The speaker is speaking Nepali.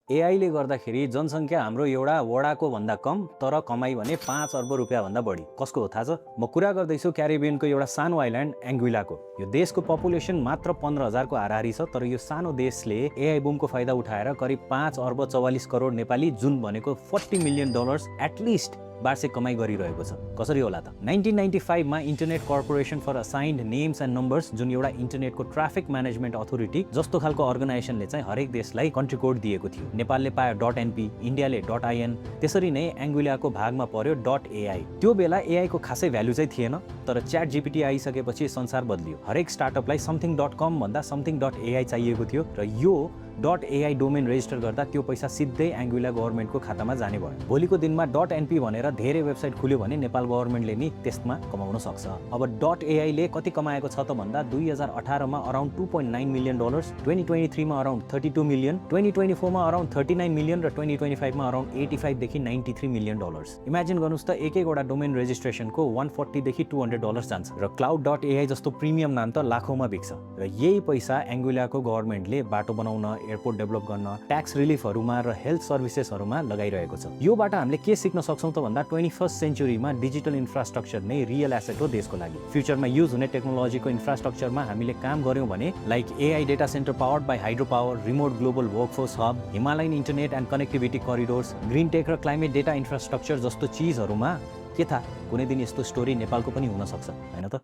एआई ले गर्दाखेरि जनसङ्ख्या हाम्रो एउटा वडाको भन्दा कम तर कमाई भने 5 अर्ब रुपियाँ भन्दा बढी। कसको हो थाहा छ? म कुरा गर्दैछु क्यारिबियनको एउटा सानो आइल्यान्ड एङ्गुइलाको। यो देशको पपुलेसन मात्र 15,000 को हाराहारी छ, तर यो सानो देशले एआई बुमको फाइदा उठाएर करिब 5 अर्ब 44 करोड नेपाली, जुन भनेको $40 मिलियन एटलिस्ट वार्षिक कमाई गरिरहेको छ। कसरी होला त? 1995 मा internet corporation for assigned names and numbers, जुन एउटा इन्टरनेटको ट्राफिक म्यानेजमेन्ट अथोरिटी जस्तो खालको अर्गनाइजेसनले चाहिँ हरेक देशलाई कन्ट्री कोड दिएको थियो। नेपालले पायो .np, इन्डियाले .in, त्यसरी नै एङ्गुइलाको भागमा पर्यो .ai। त्यो बेला एआई को खासै भ्यालु चाहिँ थिएन, तर च्याट जीपीटी आइसकेपछि संसार बदलियो। हरेक स्टार्टअपलाई something.com भन्दा something.ai चाहिएको थियो र यो .ai डोमेन रेजिस्टर गर्दा त्यो पैसा सिधै एङ्गुइला गभर्नमेन्टको खातामा जाने भयो। भोलिको दिनमा .np भनेर धेरै वेबसाइट खुल्यो भने नेपाल गभर्नमेन्टले नि त्यसमा कमाउन सक्छ। अब .ai ले कति कमाएको छ त भन्दा 2018 मा अराउन्ड $2.9 मिलियन, 2023 मा अराउन्ड 32 मिलियन, 2024 मा अराउन्ड 39 मिलियन र 2025 मा अराउन्ड 85 देखि 93 मिलियन डलर्स। इमेजिन गर्नुस् त एक-एकवटा डोमेन रेजिस्ट्रेसनको 140 देखि $200 जान्छ र cloud.ai जस्तो प्रिमियम नाम त लाखौंमा बिक्छ। र यही पैसा एङ्गुइलाको गभर्नमेन्टले बाटो बनाउन, एयरपोर्ट डेभलप गर्न, ट्याक्स रिलिफहरुमा र हेल्थ सर्भिसेसहरुमा लगाइरहेको छ। योबाट हामीले के सिक्न सक्छौं त भन्दा 21st सेन्चुरीमा डिजिटल इन्फ्रास्ट्रक्चर नै रियल एसेट हो देशको लागि। फ्युचरमा युज हुने टेक्नोलोजीको इन्फ्रास्ट्रक्चरमा हामीले काम गर्यौं भने like AI data centre powered by hydro power, remote global workforce hub, Himalayan internet and connectivity corridors, green tech र क्लाइमेट डेटा इन्फ्रास्ट्रक्चर जस्तो चीजहरुमा के थाहा कुनै दिन यस्तो स्टोरी नेपालको पनि हुन सक्छ, हैन त?